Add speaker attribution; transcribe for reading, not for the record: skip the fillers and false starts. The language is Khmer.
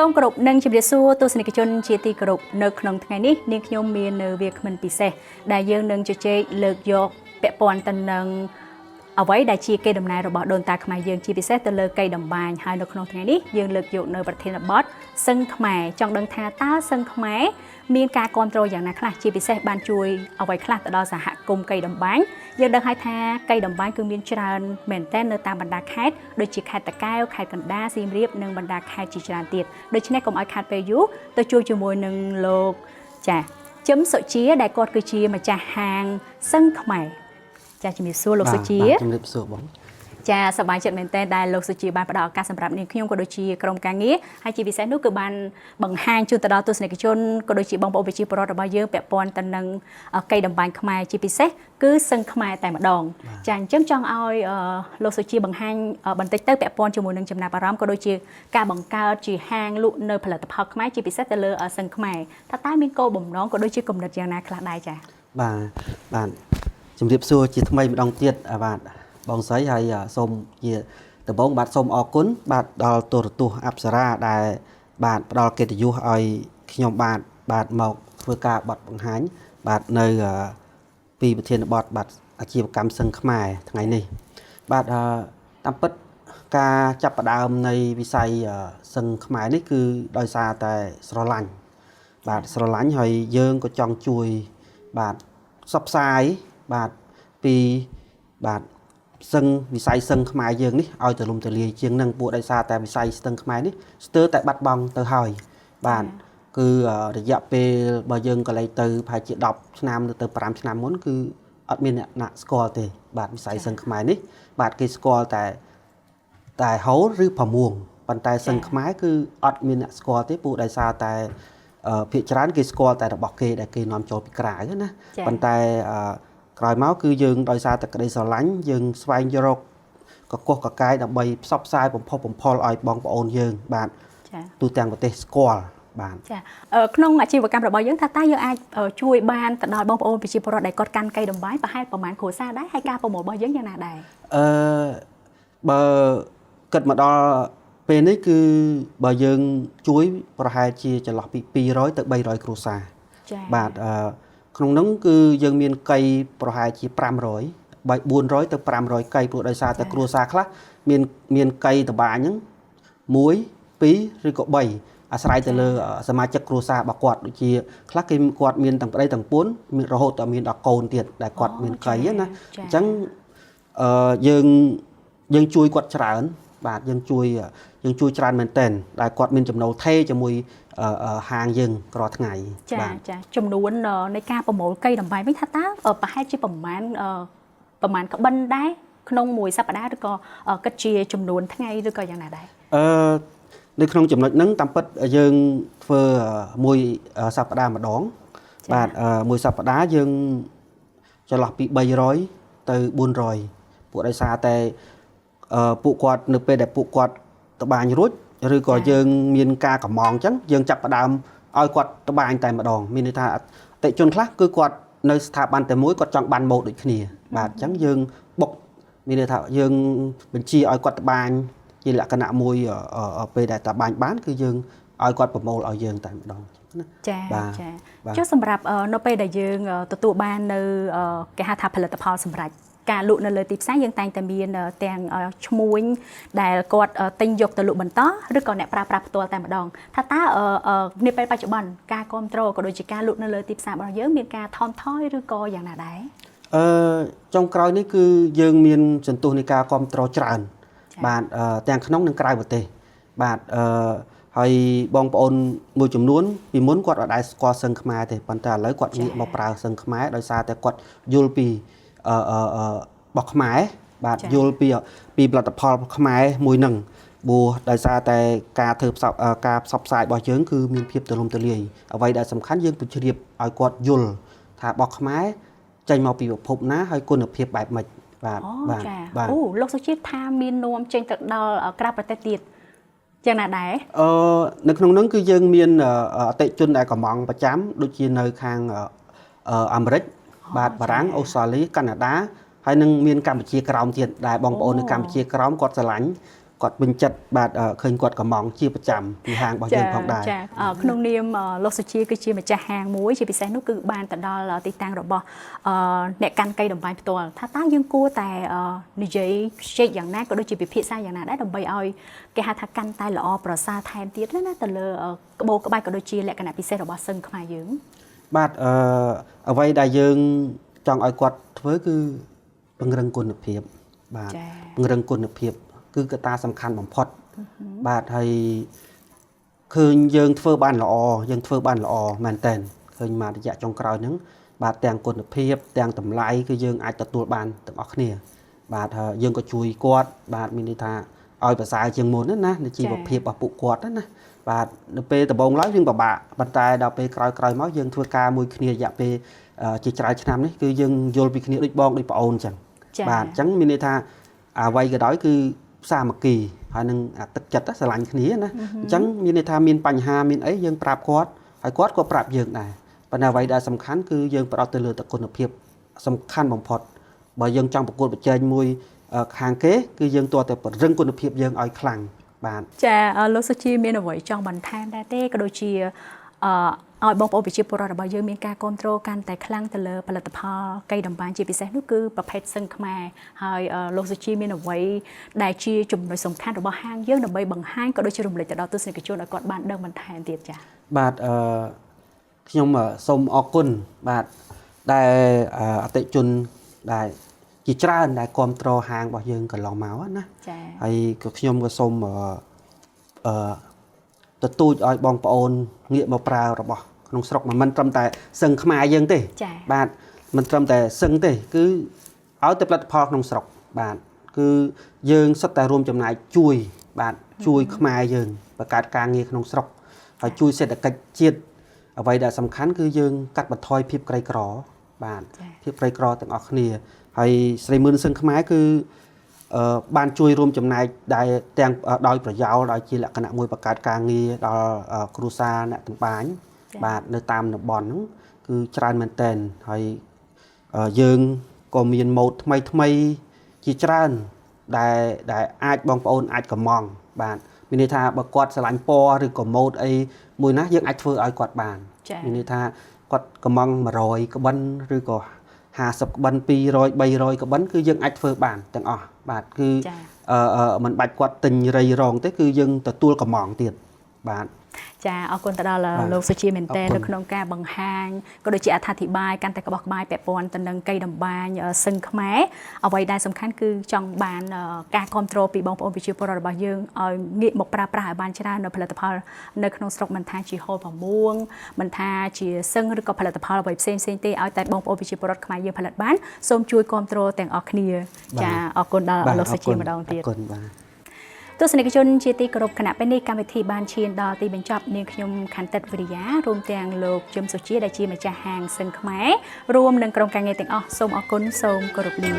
Speaker 1: សូមគោរពនិងជម្រាបសួរទស្សនិកជនជាទីគោរពនៅក្នុងថ្ងៃនេះនាងខ្ញុំមាននៅវាគ្មិនពិសេសដែលយើងនឹងជជែកលើកយកពាក់ព័ន្ធទៅនឹងអ្វីដែលជាកេរដំណែលរបស់ដូនតាខ្មែរយើងជាពិសេសទៅលើកៃតម្បាញហើយនៅក្នុងថ្ងៃនេះយើងលើកយកនៅប្រធានបទសឹងខ្មែរចង់ដឹងថាតើសឹងខ្មែរមានការគ្រប់គ្រងយ៉ាងណាខ្លះជាពិសេសបានជួយអ្វីខ្លះទៅដល់សហគមន៍កៃតម្បាញយើងដឹងហើយថាកៃតម្បាញគឺមានច្រើនមែនទែននៅតាមបណ្ដាខេត្តដូចជាខេត្តតាកែវខេត្តកណ្ដាលសៀមរាបនិងបណ្ដាខេត្តជាច្រើនទៀតដូច្នេះកុំឲ្យខាតពេលយូរទៅជួបជាមួយនឹងលោកចាជឹមសុជាដែលគាត់គឺជាម្ចាស់ហាងសឹងខ្មែរចាជំរាបសួរលោកសុជា
Speaker 2: បាទជំរាបសួរបង
Speaker 1: ចាសប្បាយចិត្តមែនទែនដែលលោកសុជាបានផ្ដល់ឱកាសសម្រាប់នាងខ្ញុំក៏ដូចជាក្រុមការងារហើយជាពិសេសនោះគឺបានបង្ហាញជូនទៅដល់ទស្សនិកជនក៏ដូចជាបងប្អូនប្រជាពលរដ្ឋរបស់យើងពាក់ព័ន្ធទៅនឹងកៃតម្បាញខ្មែរជាពិសេសគឺសឹងខ្មែរតែម្ដងចាអញ្ចឹងចង់ឲ្យលោកសុជាបង្ហាញបន្តិចទៅពាក់ព័ន្ធជាមួយនឹងចំណាប់អារម្មណ៍ក៏ដូចជាការបង្កើតជាហាងលក់នៅផលិតផលខ្មែរជាពិសេសទៅលើសឹងខ្មែរថាតើមានគោលបំណងក៏ដូចជាគំនិតយ៉ាងណាខ្លះដែរចា
Speaker 2: បាទបាទជំរាបសួរជាថ្មីម្ដងទៀតបាទបងស្រីហើយសូមជាដំបូងបាទសូមអរគុណបាទដល់ទូរទស្សន៍អប្សរាដែលបាទផ្ដល់កិត្តិយសឲ្យខ្ញុំបាទបាទមកធ្វើការបទបង្ហាញបាទនៅពីប្រធានបទបាទអាជីវកម្មសឹងខ្មែរថ្ងៃនេះបាទតាមពិតការចាប់ផ្ដើមនៃវិស័យសឹងខ្មែរនេះគឺដោយសារតែស្រឡាញ់បាទស្រឡាញ់ហើយយើងក៏ចង់ជួយបាទផ្សព្វផ្សាយបាទពីបាទសឹងវិស័យសឹងខ្មែរយើងនេះឲ្យទូលំទូលាយជាងនឹងពួកដោយសារតែវិស័យស្ទឹងខ្មែរនេះស្ទើរតែបាត់បង់ទៅហើយបាទគឺរយៈពេលបើយើងក៏លេចទៅប្រហែលជា10ឆ្នាំទៅ5ឆ្នាំមុនគឺអត់មានអ្នកណាស្គាល់ទេបាទវិស័យសឹងខ្មែរនេះបាទគេស្គាល់តែហូលឬប្រមួងប៉ុន្តែសឹងខ្មែរគឺអត់មានអ្នកស្គាល់ទេពួកដោយសារតែភាគច្រើនគេស្គាល់តែរបស់គេដែលគេនាំចូលពីក្រៅណាប៉ុន្តែក្រោយមកគឺយើងដោយសារតែក្តីស្រឡាញ់យើងស្វែងរកកកោះកកាយដើម្បីផ្សព្វផ្សាយបំផុសបំផុលឲ្យបងប្អូនយើងបាទទូទាំងប្រទេសស្គាល់បាទ
Speaker 1: ចាក្នុងអាជីវកម្មរបស់យើងថាតើយើងអាចជួយបានទៅដល់បងប្អូនប្រជាពលរដ្ឋដែលគាត់កាន់កៃតម្បាញប្រហែលប្រមាណគ្រួសារដែរហើយការប្រមូលរបស់យើងយ៉ាងណាដែរ
Speaker 2: អឺបើគិតមកដល់ពេលនេះគឺបើយើងជួយប្រហែលជាចន្លោះពី200ទៅ300គ្រួសារបាទក្នុងនោះគឺយើងមានកៃប្រហែលជា500 400ទៅ500កៃព្រោះដោយសារតែគ្រួសារខ្លះមានកៃតបាញហ្នឹង1 2ឬក៏3អាស្រ័យទៅលើសមាជិកគ្រួសាររបស់គាត់ដូចជាខ្លះគេគាត់មានទាំងប្តីទាំងប្រពន្ធមានរហូតដល់មានដល់កូនទៀតដែលគាត់មានកៃណាអញ្ចឹងយើងជួយគាត់ច្រើនបាទយើងជួយច្រើនមែនទែនដែលគាត់មានចំណូលថេជាមួយហាងយើងរាល់ថ្ងៃ
Speaker 1: ចាចាចំនួននៃការប្រមូលកៃតម្បាញវិញថាតើប្រហែលជាប្រមាណក្បិនដែរក្នុងមួយសប្តាហ៍ឬក៏គិតជាចំនួនថ្ងៃឬក៏យ៉ាងណាដែរ
Speaker 2: នៅក្នុងចំណុចហ្នឹងតាមពិតយើងធ្វើមួយសប្តាហ៍ម្ដងបាទមួយសប្តាហ៍យើងចន្លោះពី300ទៅ400ពួកដោយសារតែពួកគាត់នៅពេលដែលពួកគាត់ត្បាញរួចឬក៏យើងមានការកំងអញ្ចឹងយើងចាប់ផ្ដើមឲ្យគាត់ត្បាញតែម្ដងមានន័យថាអតិជនខ្លះគឺគាត់នៅស្ថាប័នតែមួយគាត់ចង់បានម៉ូដដូចគ្នាបាទអញ្ចឹងយើងបុកមានន័យថាយើងបញ្ជាឲ្យគាត់ត្បាញជាលក្ខណៈមួយពេលដែលត្បាញបានគឺយើងឲ្យគាត់ប្រមូលឲ្យយើងតែម្ដងណា
Speaker 1: ចាចាចុះសម្រាប់នៅពេលដែលយើងទទួលបាននៅគេហៅថាផលិតផលសម្រាប់ការលក់នៅលើទីផ្សារយើងតែងតែមានទាំងឈ្មួញដែលគាត់ទិញយកទៅលក់បន្តឬក៏អ្នកប្រើប្រាស់ផ្ទាល់តែម្ដងថាតើនាពេលបច្ចុប្បន្នការគ្រប់គ្រងក៏ដូចជាការលក់នៅលើទីផ្សាររបស់យើងមានការថមថយឬក៏យ៉ាងណាដែរ
Speaker 2: ចុងក្រោយនេះគឺយើងមានសន្ទុះនៃការគ្រប់គ្រងច្រើនបាទទាំងក្នុងនិងក្រៅប្រទេសបាទហើយបងប្អូនមួយចំនួនពីមុនគាត់អត់ដែលស្គាល់សឹងខ្មែរទេប៉ុន្តែឥឡូវគាត់ងាកមកប្រើសឹងខ្មែរដោយសារតែគាត់យល់ពី អឺអឺអឺរបស់ខ្មែរបាទយល់ពីពីផលិតផលខ្មែរមួយហ្នឹងព្រោះដោយសារតែការធ្វើផ្សព្វអឺការផ្សព្វផ្សាយរបស់យើងគឺមានភាពទូលំទូលាយអ្វីដែលសំខាន់យើងពជ្រាបឲ្យគាត់យល់ថារបស់ខ្មែរចេញមកពីប្រភពណាហើយគុណភាពបែបម៉េចបាទ
Speaker 1: អូ
Speaker 2: បាទ
Speaker 1: ចា
Speaker 2: បាទ
Speaker 1: អូលោកសុជាតិថាមាននាំចេញទៅដល់ក្រៅប្រទេសទៀតយ៉ាងណាដែរ
Speaker 2: អឺនៅក្នុងហ្នឹងគឺយើងមានអតិថិជនដែលកំងប្រចាំដូចជានៅខាងអាមេរិកបាទបារាំងអូស្ត្រាលីកាណាដាហើយនឹងមានកម្ពុជាក្រោមទៀតដែលបងប្អូននៅកម្ពុជាក្រោមគាត់ស្រឡាញ់គាត់ពេញចិត្តបាទឃើញគាត់កំងជាប្រចាំពីហាងរបស់យើងផងដែរ
Speaker 1: ចាក្នុងនាមលោកសុជាគឺជាម្ចាស់ហាងមួយជាពិសេសនោះគឺបានទៅដល់ទីតាំងរបស់អ្នកកាន់កៃតម្បាញផ្ទាល់ថាតើយើងគួរតែនិយាយជែកយ៉ាងណាក៏ដូចជាពិភាក្សាយ៉ាងណាដែរដើម្បីឲ្យគេហៅថាកាន់តែល្អប្រសើរថែមទៀតណាទៅលើក្បូរក្បាច់ក៏ដូចជាលក្ខណៈពិសេសរបស់សឹងខ្មែរយើង
Speaker 2: បាទអឺអ្វីដែលយើងចង់ឲ្យគាត់ធ្វើគឺពង្រឹងគុណភាពបាទពង្រឹងគុណភាព គឺកត្តាសំខាន់បំផុតបាទហើយឃើញយើងធ្វើបានល្អយើងធ្វើបានល្អមែនតើឃើញមករយៈចុងក្រោយហ្នឹងបាទទាំងគុណភាពទាំងតម្លៃគឺយើងអាចទទួលបានទាំងអស់គ្នា បាទហើយយើងក៏ជួយគាត់បាទមានន័យថាឲ្យប្រសើរជាងមុនណានៅជីវភាពរបស់ពួកគាត់ណាបាទនៅពេលដំបូងឡើយយើងពិបាកប៉ុន្តែដល់ពេលក្រោយៗមកយើងធ្វើការមួយគ្នារយៈពេលជាច្រើនឆ្នាំនេះគឺយើងយល់ពីគ្នាដូចបងដូចប្អូនអញ្ចឹងបាទអញ្ចឹងមានន័យថាអ្វីក៏ដោយគឺសាមគ្គីហើយនឹងទឹកចិត្តស្រឡាញ់គ្នាណាអញ្ចឹងមានន័យថាមានបញ្ហាមានអីយើងប្រាប់គាត់ហើយគាត់ក៏ប្រាប់យើងដែរប៉ុន្តែអ្វីដែលសំខាន់គឺយើងផ្ដោតទៅលើតែគុណភាពសំខាន់បំផុតបើយើងចង់ប្រកួតប្រជែងមួយខាងគេគឺយើងទាល់តែពង្រឹងគុណភាពយើងឲ្យខ្លាំងបាទ
Speaker 1: ចាលោកសុជាមានអ្វីចង់បន្ថែមដែរទេក៏ដូចជាឲ្យបងប្អូនប្រជាពលរដ្ឋរបស់យើងមានការគ្រប់គ្រងកាន់តែខ្លាំងទៅលើផលិតផលកៃតម្បាញជាពិសេសនោះគឺប្រភេទសឹងខ្មែរហើយលោកសុជាមានអ្វីដែលជាចំណុចសំខាន់របស់ហាងយើងដើម្បីបង្ហាញក៏ដូចជារំលេចទៅដល់ទស្សនិកជនឲ្យគាត់បានដឹងបន្ថែមទៀតចា៎
Speaker 2: បាទខ្ញុំសូមអរគុណបាទដែលអតិថិជនដែលជាច្រើនដែលគ្រប់គ្រងហាងរបស់យើងកន្លងមកណា
Speaker 1: ចា៎
Speaker 2: ហើយក៏ខ្ញុំក៏សូមទទូចឲ្យបងប្អូនងាកមកប្រើរបស់ក្នុងស្រុកមិនត្រឹមតែសឹងខ្មែរយើងទេបាទមិនត្រឹមតែសឹងទេគឺឲ្យតែផលិតផលក្នុងស្រុកបាទគឺយើងសុទ្ធតែរួមចំណែកជួយបាទជួយខ្មែរយើងបង្កើតការងារក្នុងស្រុកហើយជួយសេដ្ឋកិច្ចជាតិអ្វីដែលសំខាន់គឺយើងកាត់បន្ថយភាពក្រីក្របាទភាពក្រីក្រទាំងអស់គ្នាហើយស្រីមឿនសឹងខ្មែរគឺបានជួយរួមចំណែកដែលទាំងដោយប្រយោលដោយជាលក្ខណៈមួយបង្កើតការងារដល់គ្រួសារអ្នកតម្បាញបាទនៅតាមតំបន់ហ្នឹងគឺច្រើនមែនទែនហើយយើងក៏មានម៉ូដថ្មីថ្មីជាច្រើនដែលអាចបងប្អូនអាចកំងបាទមានន័យថាបើគាត់ស្រឡាញ់ពណ៌ឬក៏ម៉ូដអីមួយណាយើងអាចធ្វើឲ្យគាត់បានមានន័យថាគាត់កំង100ក្បិនឬក៏50ក្បិន200 300ក្បិនគឺយើងអាចធ្វើបានទាំងអស់បាទគឺមិនបាច់គាត់ទិញរៃរងទេគឺយើងទទួលកំងទៀតបាទ
Speaker 1: ចាអរគុណទៅដល់លោកសុជាមែនទែននៅក្នុងការបង្ហាញក៏ដូចជាអត្ថាធិប្បាយកាន់តែក្បោះក្បាយពាក់ព័ន្ធទៅនឹងកៃតម្បាញសឹងខ្មែរអ្វីដែលសំខាន់គឺចង់បានការគ្រប់គ្រងពីបងប្អូនប្រជាពលរដ្ឋរបស់យើងឲ្យងាកមកប្រើប្រាស់ឲ្យបានច្រើននៅផលិតផលនៅក្នុងស្រុកមិនថាជាហូលផមួងមិនថាជាសឹងឬក៏ផលិតផលអ្វីផ្សេងផ្សេងទេឲ្យតែបងប្អូនប្រជាពលរដ្ឋខ្មែរយើងផលិតបានសូមជួយគ្រប់គ្រងទាំងអស់គ្នាចាអរគុណដល់លោកសុជាម្ដងទៀត
Speaker 2: អរគុណបាទ
Speaker 1: ទស្សនិកជនជាទីគោរពគណៈពេលនេះកម្មវិធីបានឈានដល់ទីបញ្ចប់នាងខ្ញុំខន្តិតវិរិយារួមទាំងលោកជឹមសុជាដែលជាម្ចាស់ហាងសឹងខ្មែររួមនឹងក្រុមការងារទាំងអស់សូមអរគុណសូមគោរពលា